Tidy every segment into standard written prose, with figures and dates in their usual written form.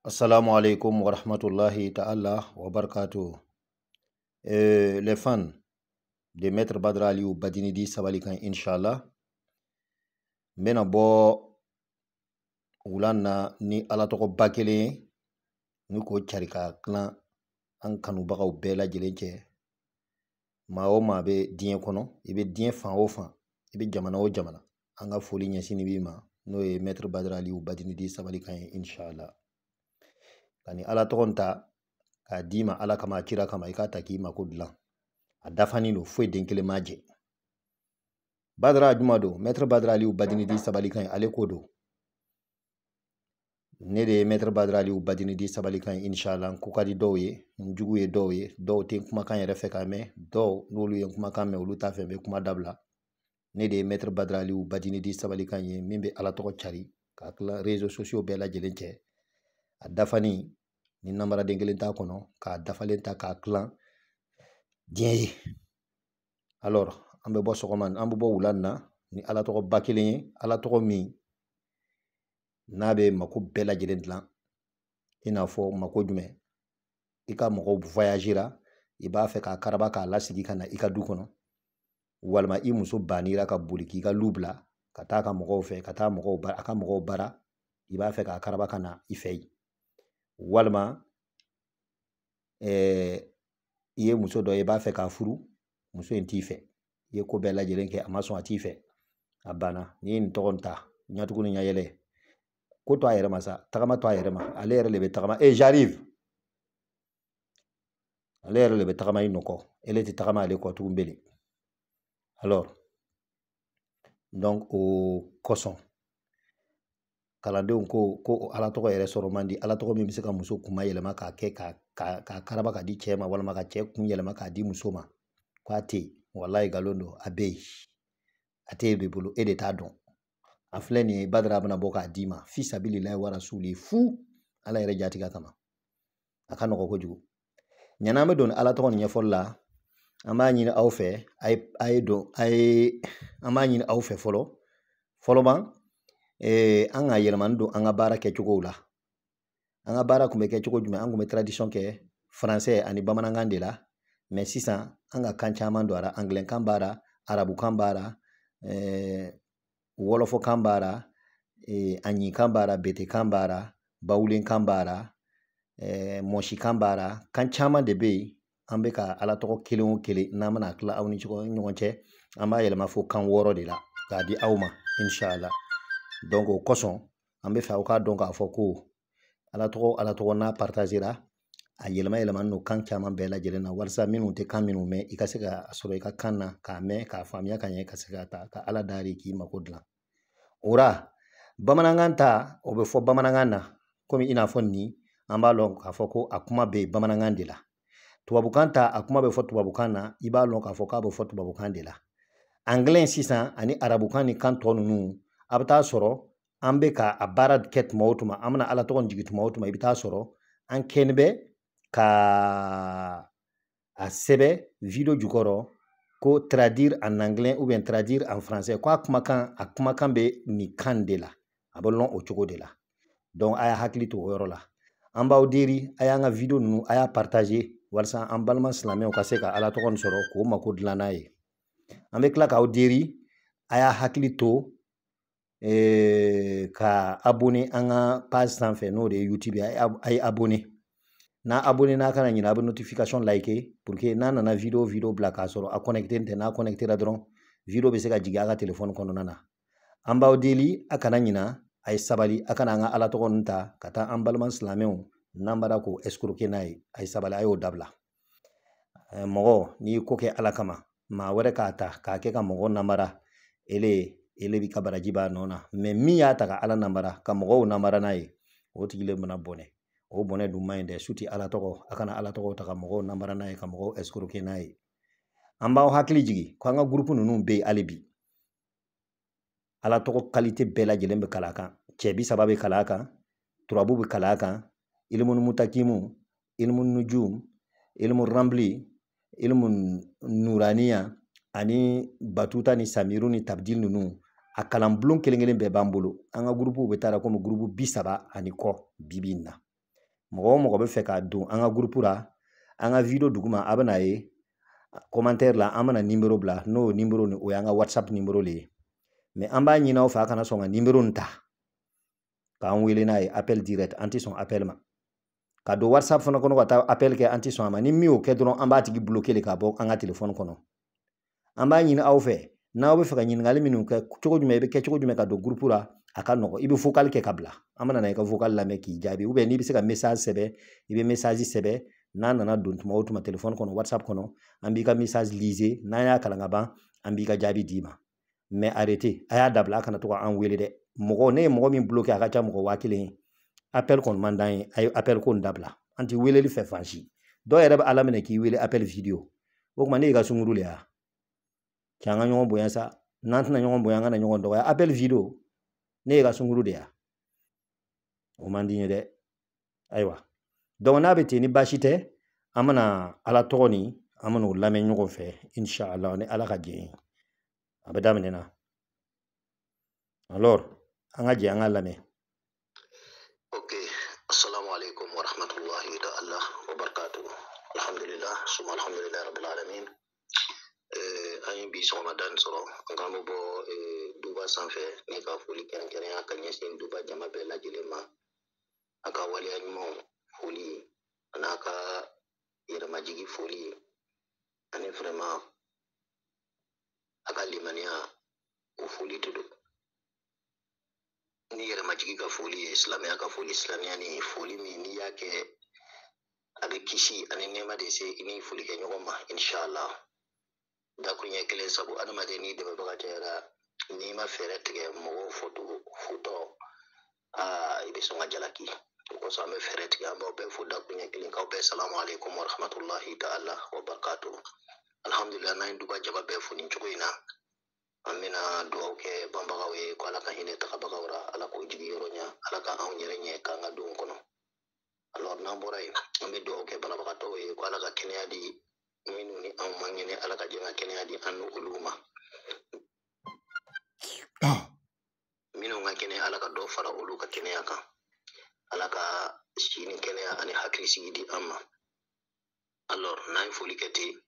Assalamu alaikum wa rahmatullahi ta'ala wa barakatuh. Les fans de Maître Badra Aliou Badinidi Sabalikan, Inch'Allah. N bɛna bɔ wula na ni Ala tɔgɔ ba kelen ye ni k'o cari ka tilan an kanubagaw bɛɛ lajɛlen cɛ. Maa o maa bɛ diɲɛ kɔnɔ, i bɛ diɲɛ fan o fan, i bɛ jamana o jamana, an ka foli ɲɛsinni b'i ma, n'o ye Maître Badra Aliou Badinidi Sabalikan ye, Inch'Allah. Ka ni Ala tɔgɔ ta k'a d'i ma Ala kama, a kira kama, i k'a ta k'i mako dilan. A dafanen don, foyi den kelen ma jɛ. Badra juma don, Maître Badra Aliou Badinidi Sabalikan ye, ale ko don. Ne de ye Maître Badra Aliou Badinidi Sabalikan ye, Inch'Allah. N ko ka di dɔw ye, n jugu ye dɔw ye, dɔw tɛ kumakan yɛrɛ fɛ k'a mɛn, dɔw n'olu ye kumakan mɛn, olu t'a fɛ n bɛ kuma dabila. Ne de ye Maître Badra Aliou Badinidi Sabalikan ye, min bɛ Ala tɔgɔ cari k'a tila réseaux sociaux bɛɛ lajɛlen cɛ. A dafani ni namaraden kelen t'a kɔnɔ, k'a dafalen ta k'a tilan diɲɛ ye. Alors, an bɛ bɔ sɔgɔma, an bɛ bɔ wula na ni Ala tɔgɔ ba kelen ye, Ala tɔgɔ min n'a bɛ mako bɛɛ lajɛlen dilan. I n'a fɔ mako jumɛn? I ka mɔgɔw voyagera, i b'a fɛ k'a karaba k'a lasigi ka na i ka du kɔnɔ, walima i muso bannira ka boli k'i ka lu bila ka taa a ka mɔgɔw fɛ, ka taa mɔgɔw bara, a ka mɔgɔw bara, i b'a fɛ k'a karaba ka na i fɛ yen. Walima i ye muso dɔ ye, i b'a fɛ k'a furu, muso in t'i fɛ, i ye ko bɛɛ lajɛlen kɛ, a ma sɔn, a t'i fɛ, a banna. N'i ye nin tɔgɔ ta, ɲɛtugu ni ɲɛyɛlɛ, ko to a yɛrɛ ma sa, tagama to a yɛrɛ ma, ale yɛrɛ de bɛ tagama. E j'arrive, ale yɛrɛ de bɛ tagama i nɔ kɔ, ele tɛ tagama ale kɔ tugun bele. Alors donc, o kosɔn kalandenw ko Ala tɔgɔ yɛrɛ sɔrɔ man di. Ala tɔgɔ min bɛ se ka muso kunma yɛlɛma k'a kɛ ka karaba ka di cɛ ma, walima ka cɛ kun yɛlɛma k'a di muso ma, k'a tɛ yen. Walayi nkalon don, a bɛ yen, a tɛ e de bolo, e de t'a dɔn. A filɛ nin ye, Badara bɛna bɔ k'a d'i ma fi sabililahi wa rasuli fu, Ala yɛrɛ jatigɛ kama. A ka nɔgɔ kojugu. Ɲan'an bɛ don Ala tɔgɔ nin ɲɛfɔli la, an b'a ɲini aw fɛ, a ye don, a ye, an b'a ɲini aw fɛ fɔlɔ fɔlɔ ban, an ka yɛlɛmani don an ka baara kɛcogow la. An ka baara tun bɛ kɛ cogo jumɛn? An tun bɛ tradition kɛ français ani bamanankan de la, mais sisan an ka kan caman don a la. Anglais kan b'a la, arabukan b'a la, wɔlɔfɔkan b'a la, aɲikan b'a la, betekan b'a la, bawulenkan b'a la, mɔsikan b'a la. Kan caman de bɛ yen. An bɛ ka Ala tɔgɔ kelen o kelen, n'an bɛna tila aw ni ɲɔgɔn cɛ, an b'a yɛlɛma fo kan 6 de la k'a di aw ma, inshallah. Donc o kosɔn an bɛ fɛ aw k'a dɔn k'a fɔ ko Ala tɔgɔ, Ala tɔgɔ n'a partagera, a yɛlɛma yɛlɛma n'o kan caman bɛɛ lajɛlen na, walasa minnu tɛ kan minnu mɛn, i ka se ka sɔrɔ i ka kan na k'a mɛn, k'a faamuya ka ɲɛ, ka se ka ta ka Ala dari k'i mako dilan. O la bamanankan ta, o bɛ fɔ bamanankan na, komi i n'a fɔ nin, an b'a lɔn k'a fɔ ko a kuma bɛ bamanankan de la. Tubabukan ta, a kuma bɛ fɔ tubabukan na, i b'a lɔn k'a fɔ k'a bɛ fɔ tubabukan de la. Anglais sisan ani arabukan ni kan tɔ ninnu, a bɛ taa sɔrɔ an bɛ ka a baara kɛ tuma o tuma, an bɛna Ala tɔgɔ jigin tuma o tuma, i bɛ taa sɔrɔ an kɛni bɛ ka a sɛbɛn video jukɔrɔ ko traduire en anglais ou bien traduire en français, ko a kumakan bɛ nin kan de la, a bɛ lɔn o cogo de la. Donc a y'a hakili to o yɔrɔ la. An b'aw deri, a y'an ka video ninnu, a y'a partager, walasa an balima silamɛw ka se ka Ala tɔgɔ nin sɔrɔ k'o mako dilan n'a ye. An bɛ tila k'aw deri, a y'a hakili to ka abonné an ka page sanfɛ, n'o de ye YouTube ye. A ye abonné, n'a abonné, n'a kana ɲinɛ, a bɛ notification like, pour que n'a nana video bila k'a sɔrɔ a connecté tɛ, n'a connecté la dɔrɔn, video bɛ se ka jigin a ka téléphone kɔnɔna na. An b'aw deli, a kana ɲina, a ye sabali, a kana an ka Ala tɔgɔ ninnu ta ka taa an balima silamɛw n'an b'ara k'o escroquer n'a ye. A ye sabali, a y'o dabila. Mɔgɔ n'i ye ko kɛ Ala kama, maa wɛrɛ k'a ta k'a kɛ ka mɔgɔ namara, ele bi ka baraji b'a nɔ na. Mais min y'a ta ka Ala namara, ka mɔgɔw namara n'a ye, o tigi le bɛna bɔnɛ. O bɔnɛ dun man ɲi dɛ. Suti Ala tɔgɔ, a kana Ala tɔgɔ ta ka mɔgɔw namara n'a ye, ka mɔgɔw escroquer n'a ye. An b'aw hakili jigi ko an ka groupe ninnu bɛ yen hali bi. Ala tɔgɔ qualité bɛɛ lajɛlen bɛ kalan a kan. Cɛ 30 bɛ kalan a kan, turabu bɛ kalan a kan, ilimu mutakimu, ilimu nujum, ilimu rambli, ilimu nuraniya, ani batuta ni samiru ni tabdil ninnu. A kalan bulon kelen kelen bɛɛ b'an bolo. An ka gurupuw bɛ taa komi gurupu 30 ani kɔ bi bi in na. Mɔgɔ o mɔgɔ bɛ fɛ ka don an ka groupe la, an ka vidéo duguma a bɛna ye commentaire la, an bɛna numéro bila. N'o numéro nin, o y'an ka WhatsApp numéro le ye. Mais an b'a ɲini aw fɛ, a kana sɔn ka numéro nin ta k'an wele n'a ye appel direct. An tɛ sɔn appel ma. Ka don WhatsApp fana kɔnɔ ka taa appel kɛ, an tɛ sɔn a ma. Ni min y'o kɛ dɔrɔn, an b'a tigi bloquer de ka bɔ an ka téléphone kɔnɔ. An b'a ɲini aw fɛ, n'aw bɛ fɛ ka ɲininkali minnu kɛ, cogo jumɛn i bɛ kɛ, cogo jumɛn ka don groupe la, a ka nɔgɔ, i bɛ vocal kɛ ka bila, an bɛna na i ka vocal lamɛn k'i jaabi. Ou bien n'i bɛ se ka message sɛbɛn, i bɛ message sɛbɛn. N'a nana don tuma o tuma téléphone kɔnɔ, WhatsApp kɔnɔ, an b'i ka message lise. N'an y'a kalan ka ban, an b'i ka jaabi d'i ma. Mais arrêtez, a y'a dabila, a kana to ka an wele dɛ. Mɔgɔ ne ye mɔgɔ min bloqué, a ka ca mɔgɔ 1000 ye. Appel kɔni man d'an ye, a ye appel ko nin dabila. An ti weleli fɛ fan si. Dɔw yɛrɛ bɛ Ala minɛ k'i wele appel vidéo. O tuma ne y'i ka sunkuru le ya? Cɛ, an ka ɲɔgɔn bonya sa. N'an tɛna ɲɔgɔn bonya, an kana ɲɔgɔn dɔgɔya. Appel vidéo, ne y'i ka sunkuru de ya? O man di n ye dɛ. Ayiwa, donc n'a bɛ ten, ni baasi tɛ, an bɛna Ala tɔgɔ nin, an bɛna o lamɛn ɲɔgɔn fɛ inshallah, ni Ala ka jɛ ye. A bɛ daminɛ na. Alors an ka jɛ an ka lamɛn. Ok, assalamu alaikum wa rahmatullahi ta'ala wa barakatuh. Alhamdulillah, summa alhamdulillah rabbil alamin. An ye bi sɔgɔmada nin sɔrɔ, an k'an bɛ bɔ duba sanfɛ ni ka foli kɛrɛnkɛrɛnya ka ɲɛsin duba jama bɛɛ lajɛlen ma. A ka waleya ɲumanw foli, a n'a ka yɛrɛmajigi foli, ani vraiment a ka limaniya, o foli de don. Ni yɛrɛmajigi ka foli ye silamɛya ka foli, silamɛya ni foli min n'i y'a kɛ, a bɛ kisi ani nɛɛma de se i ni foli kɛ ɲɔgɔn ma inshallah. Dakuruɲɛ kelen, sabu adamaden n'i dɛmɛbaga cayara, n'i ma fɛɛrɛ tigɛ mɔgɔw fɔcogo fotɔ, aa, i bɛ sɔn ka jalaki. O kosɔn an bɛ fɛɛrɛ tigɛ. An b'aw bɛɛ fo dakuruɲɛ kelen, k'aw bɛɛ salamu alaikum wa rahmatullahi ta'ala wa barakatuh. Alhamdulillah, n'an ye duba jaba bɛɛ fo nin cogo in na, an bɛna dugawu kɛ banbagaw ye ko Ala ka hinɛ tagabagaw la, Ala k'o jigi yɔrɔ ɲɛ, Ala ka anw yɛrɛ ɲɛ k'an ka donw kɔnɔ. Alors n'an bɔra yen, an bɛ dugawu kɛ banabagatɔw ye ko Ala ka kɛnɛya di minnu ni anw man kɛnɛ, Ala ka jɛ ka kɛnɛya di an ni olu ma. Minnu ka kɛnɛ, Ala ka dɔ fara olu ka kɛnɛya kan, Ala ka si ni kɛnɛya ani hakilisigi di an ma. Alors n'an ye foli kɛ ten,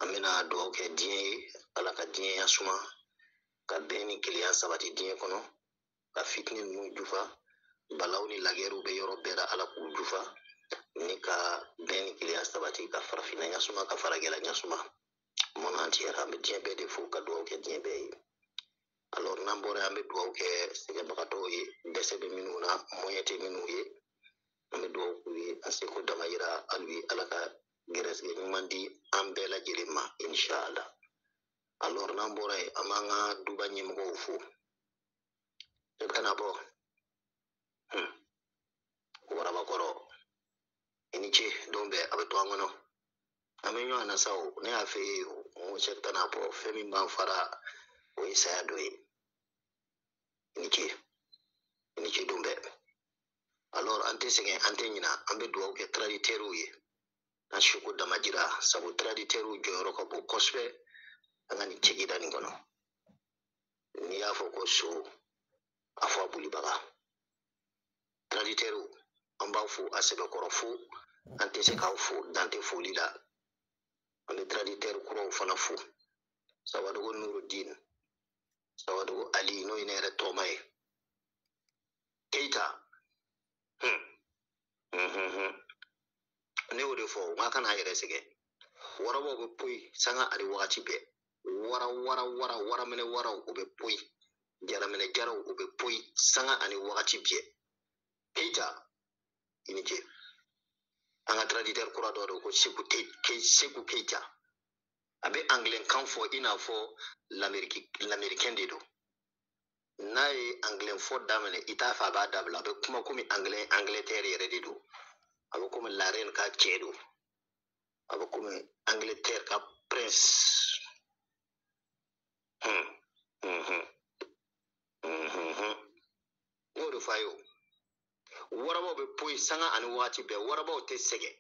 an bɛna dugawu kɛ diɲɛ ye, Ala ka diɲɛ ya suma, ka bɛn ni kelenya sabati diɲɛ kɔnɔ, ka fitinɛ ninnu jufa, balaw ni lagɛrɛw bɛ yɔrɔ bɛɛ la, Ala k'u jufa, ni ka bɛn ni kelenya sabati, ka farafinna ɲasuma, ka faragɛla ɲasuma. Monde entier, an bɛ diɲɛ bɛɛ de fo ka dugawu kɛ diɲɛ bɛɛ ye. Alors n'an bɔra yen, an bɛ dugawu kɛ sɛgɛnbagatɔw ye, dɛsɛ bɛ minnu na, moyen tɛ minnu ye, an bɛ dugawu k'u ye, an seko damayira hali bi, Ala ka gɛrɛsɛgɛ ɲuman di an bɛɛ lajɛlen ma inshallah. Alors n'an bɔra yen, an b'an ka duba ɲɛmɔgɔw fo. E kana bɔ warabakɔrɔ, i ni ce. Don bɛɛ a bɛ to an kɔnɔ, an bɛ ɲɔgɔn na sa. O ne y'a fɛ ye, n ko Sɛki tana bɔ fɛn min b'an fara, o ye saya dɔ ye. I ni ce, i ni ce, don bɛɛ. Alors an tɛ sɛgɛn, an tɛ ɲina, an bɛ dugawu kɛ traditɛriw ye, an seko damajira, sabu traditɛriw jɔyɔrɔ ka bon kosɛbɛ an ka nin cɛgida nin kɔnɔ. N'i y'a fɔ ko so, a fɔ a bolibaga. Traditɛriw, an b'aw fo a sɛbɛkɔrɔ fo, an tɛ se k'aw fo dan tɛ foli la. An bɛ traditɛri kuraw fana fo, Sawadogo Nurudin, Sawadogo Ali, n'o ye ne yɛrɛ tɔgɔma ye, Keyita. Ne y'o de fɔ n k'a kana a yɛrɛ sɛgɛn. Warabaw bɛ poyi sanga ani wagati bɛɛ. Wara wara wara, waraminɛ waraw, o bɛ poyi, jaraminɛ jaraw, o bɛ poyi sanga ani wagati bɛɛ. Keyita, i ni ce. An ka traditeur kura dɔ don ko Seku Keyita, a bɛ anglais kan fɔ i n'a fɔ l'américain de don. N'a ye anglais fɔ daminɛ, i t'a fɛ a b'a dabila. A bɛ kuma komi anglais, Angleterre yɛrɛ de don. A bɛ komi la reine ka cɛ don, a bɛ komi Angleterre ka prince. Ne y'o de fɔ a ye. O warabaw bɛ poyi sanga ani waati bɛɛ, warabaw tɛ sɛgɛn.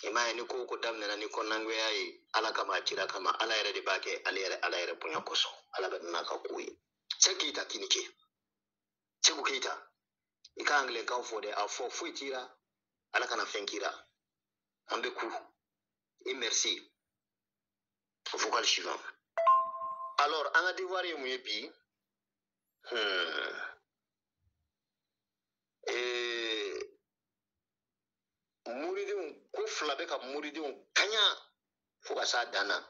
I m'a ye, ni ko o ko daminɛna ni kɔnɔnagɛya ye, Ala kama, a cira kama, Ala yɛrɛ de b'a kɛ, ale yɛrɛ, Ala yɛrɛ bonya kosɔn, Ala bɛ n'a ka ko ye. Sɛki Keyita, k'i ni ce. Seku Keyita, i ka anglais kan fɔ dɛ, a fɔ foyi t'i la. Ala kana fɛn k'i la. An bɛ ku. Et merci. Vocal suivant. Alors, an ka devoir ye mun ye bi? Muridenw ko fila bɛ ka muridenw kaɲa fo ka s'a dan na.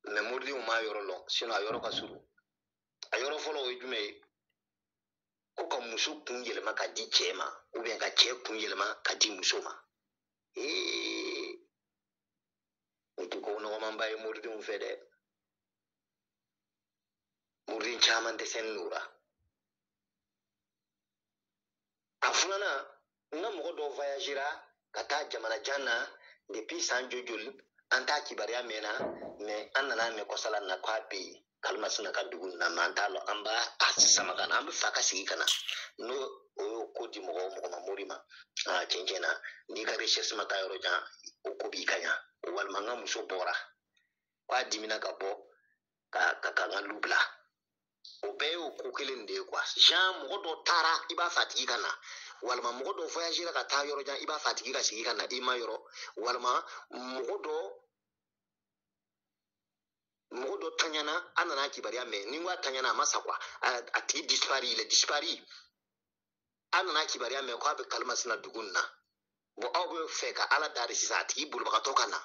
Mais muridenw m'a yɔrɔ lɔn, sinon a yɔrɔ ka surun. A yɔrɔ fɔlɔ o ye jumɛn ye? Ko ka muso kun yɛlɛma ka di cɛ ma, ou bien ka cɛ kun yɛlɛma ka di muso ma. O tɛ ko nɔgɔmanba ye muridenw fɛ dɛ. Muriden caman dɛsɛlen don o la. A filanan, n ka mɔgɔ dɔ voyagera ka taa jamana jan na depuis san joli joli, an t'a kibaruya mɛnna, mais an nana mɛn kɔsala na k'a bɛ yen. Kalimasina ka dugu na, mais an t'a lɔn, an b'a sama ka na, an bɛ fa ka sigi ka na. N'o o y'o ko di mɔgɔ o mɔgɔ ma, mori ma, tiɲɛ tiɲɛ na, n'i ka recherche ma taa yɔrɔ jan, o ko b'i ka ɲa. Walima n ka muso bɔra, k'a dimina ka bɔ, ka n ka lu bila. O bɛɛ y'o ko kelen de ye quoi. Genre mɔgɔ dɔ taara, i b'a fɛ a tigi ka na. Walima mɔgɔ dɔ voyagera ka taa yɔrɔ jan, i b'a fɛ a tigi ka sigi ka na i ma yɔrɔ. Walima mɔgɔ dɔ taɲana, a nana kibaruya mɛn. Ni n ko a taɲana, a ma sa quoi. A tigi disparu, il est disparu. A nana kibaruya mɛn k'a bɛ Kalimasina dugu nin na. Bon, aw bɛ fɛ ka Ala dari sisan, a tigi bolibagatɔ ka na.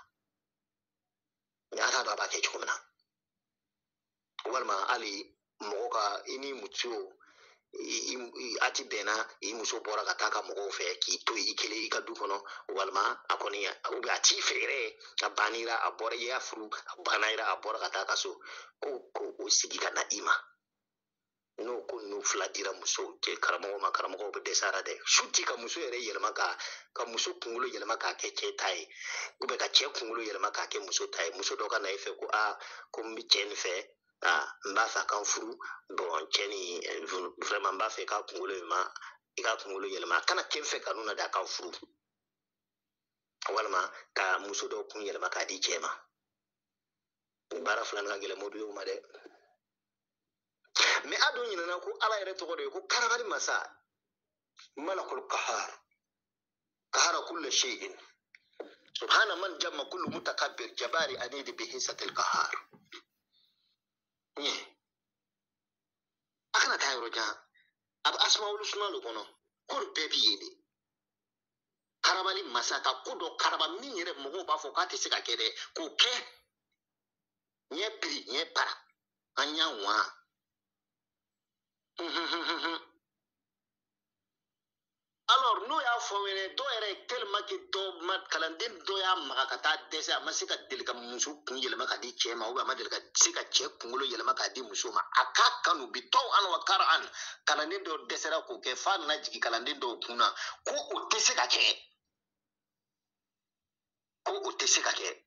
A t'a dɔn a b'a kɛ cogo min na. Walima hali mɔgɔ ka i ni muso a ti bɛnna, i muso bɔra ka taa ka mɔgɔw fɛ k'i to i kelen i ka du kɔnɔ, walima a kɔni ou bien a t'i fɛ yɛrɛ, a bannira, a bɔra, i y'a furu, a banna yɛrɛ, a bɔra ka taa ka so, ko o sigi ka na i ma. N'o ko ninnu fila dira muso cɛ karamɔgɔ ma, karamɔgɔw bɛ dɛsɛ a la dɛ. Su ti ka muso yɛrɛ yɛlɛma ka muso kunkolo yɛlɛma k'a kɛ cɛ ta ye, ou bien ka cɛ kunkolo yɛlɛma k'a kɛ muso ta ye. Muso dɔ ka na i fɛ ko ko n bɛ cɛ nin fɛ, n b'a fɛ a ka n furu, bon cɛ nin vraiment n b'a fɛ i ka kunkolo yɛlɛma, i ka kunkolo yɛlɛma, a kana kɛ n fɛ kanu na dɛ, a ka n furu. Walima ka muso dɔ kun yɛlɛma k'a di cɛ ma. Nin baara fila nin ka gɛlɛn moridenw ma dɛ. Mais a dun ɲinɛna ko Ala yɛrɛ tɔgɔ de ye ko karabali masa, malakul kahar, kahara kulla shay'in, subhana man jamma kullu mutakabbir jabari anidi bi hisatil kahar. Ɲɛ a kana taa yɔrɔ jan, a bɛ asmaul husna lo kɔnɔ, ko bɛɛ bi yen de. Karabali masa ka ko dɔ karaba min yɛrɛ mɔgɔw b'a fɔ k'a tɛ se ka kɛ dɛ, k'o kɛ. Ɲɛ piri, ɲɛ para, an y'a wa. Alors n'o y'a fɔ wɛrɛ, dɔw yɛrɛ tellement que dɔw ma kalanden dɔ y'a maga ka taa dɛsɛ, a ma se ka deli ka muso kun yɛlɛma ka di cɛ ma, ou bien a ma deli ka se ka cɛ kunkolo yɛlɛma k'a di muso ma. A k'a kanu bi tɔw an wa kari an. Kalanden dɔw dɛsɛra k'o kɛ, f'a nana jigin kalanden dɔw kun na ko o tɛ se ka kɛ, ko o tɛ se ka kɛ.